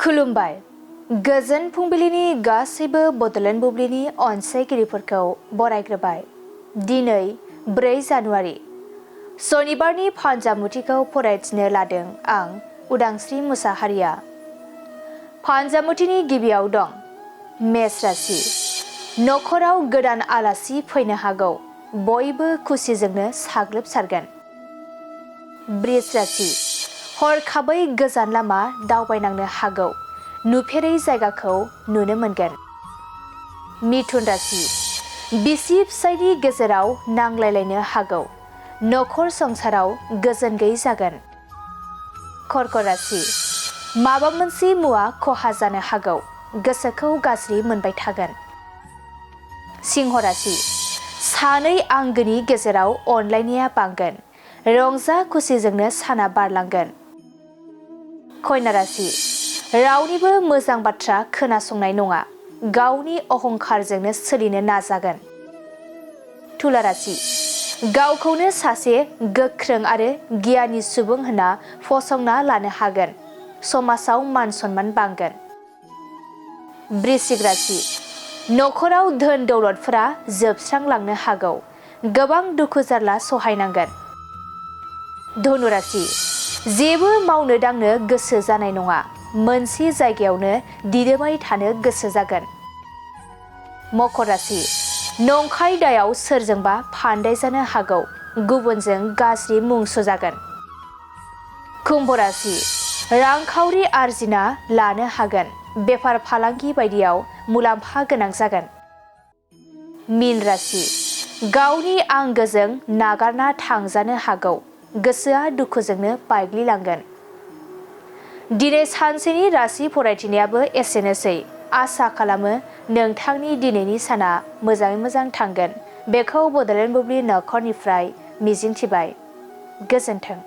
खुलुमबाय गोजोन फुंबिलिनि गासैबो बड'लेण्ड बुब्लिनि अनसायगिरिफोरखौ बरायग्रोबाय। दिनै 4 जानुवारि सनिबारनि फानजामुथिखौ फरायथिनो लादों आं उदांस्रि मुसाहारिया। फानजामुथिनि गिबियाव दं मेष राशि। नखराव गोदान आलासि फैनो हागौ, बयबो खुसिजोंनो साग्लोबसारगोन। बृष राशि। हरखाबै गोजान लामा दावबायनांनो हागौ, नुफेरै जायगाखौ नुनो मोनगोन। मिथुन राशि। बिसि फिसायनि गेजेराव नांलायलायनो हागौ, नखर संसाराव गोजोन गैयै जागोन। कर्क राशि। माबा मोनसे मुवा खहा जानो हागौ, गोसोखौ गाज्रि मोनबाय थागोन। सिंह राशि। सानै आंगोनि गेजेराव अनलायनाया बांगोन, रंजा खुसिजोंनो साना बारलांगोन। कन्या राशि। रावनिबो मोजां बाथ्रा खोनासंनाय नङा, गावनि अहंखारजोंनो सोलिनो नाजागोन। तुला राशि। गावखौनो सासे गोख्रों आरो गियानि सुबुं होनना फसंना लानो हागोन, समाजाव मान सन्मान बांगोन। वृश्चिक राशि। नखराव धोन दौलतफोरा जोबस्रांलांनो हागौ, गोबां दुखु जारला सहायनांगोन। धनु राशि। जेबो मावनो दांनो गोसो जानाय नङा, मोनसे जायगायावनो दिदोमै थानो गोसो जागोन। मकर राशि। नंखाय दायाव सोरजोंबा फान्दाय जानो हागौ, गुबुनजों गाज्रि मुं सुजागोन। कुम्भ राशि। रांखावरि आरजिना लानो हागोन, बेफार फालांगि बायदियाव मुलाम्फा गोनां जागोन। मीन राशि। गावनि आंगोजों नागारना थांजानो हागौ, गोसोआ दुखुजोंनो बायग्लिलांगोन। दिनै सानसेनि राशि फरायथिनायाबो एसेनोसै। आसा खालामो नोंथांनि दिनैनि साना मोजाङै मोजां थांगोन, बेखौ बड'लेण्ड बुब्लि नखरनिफ्राय मिजिंथिबाय। गोजोन्थों।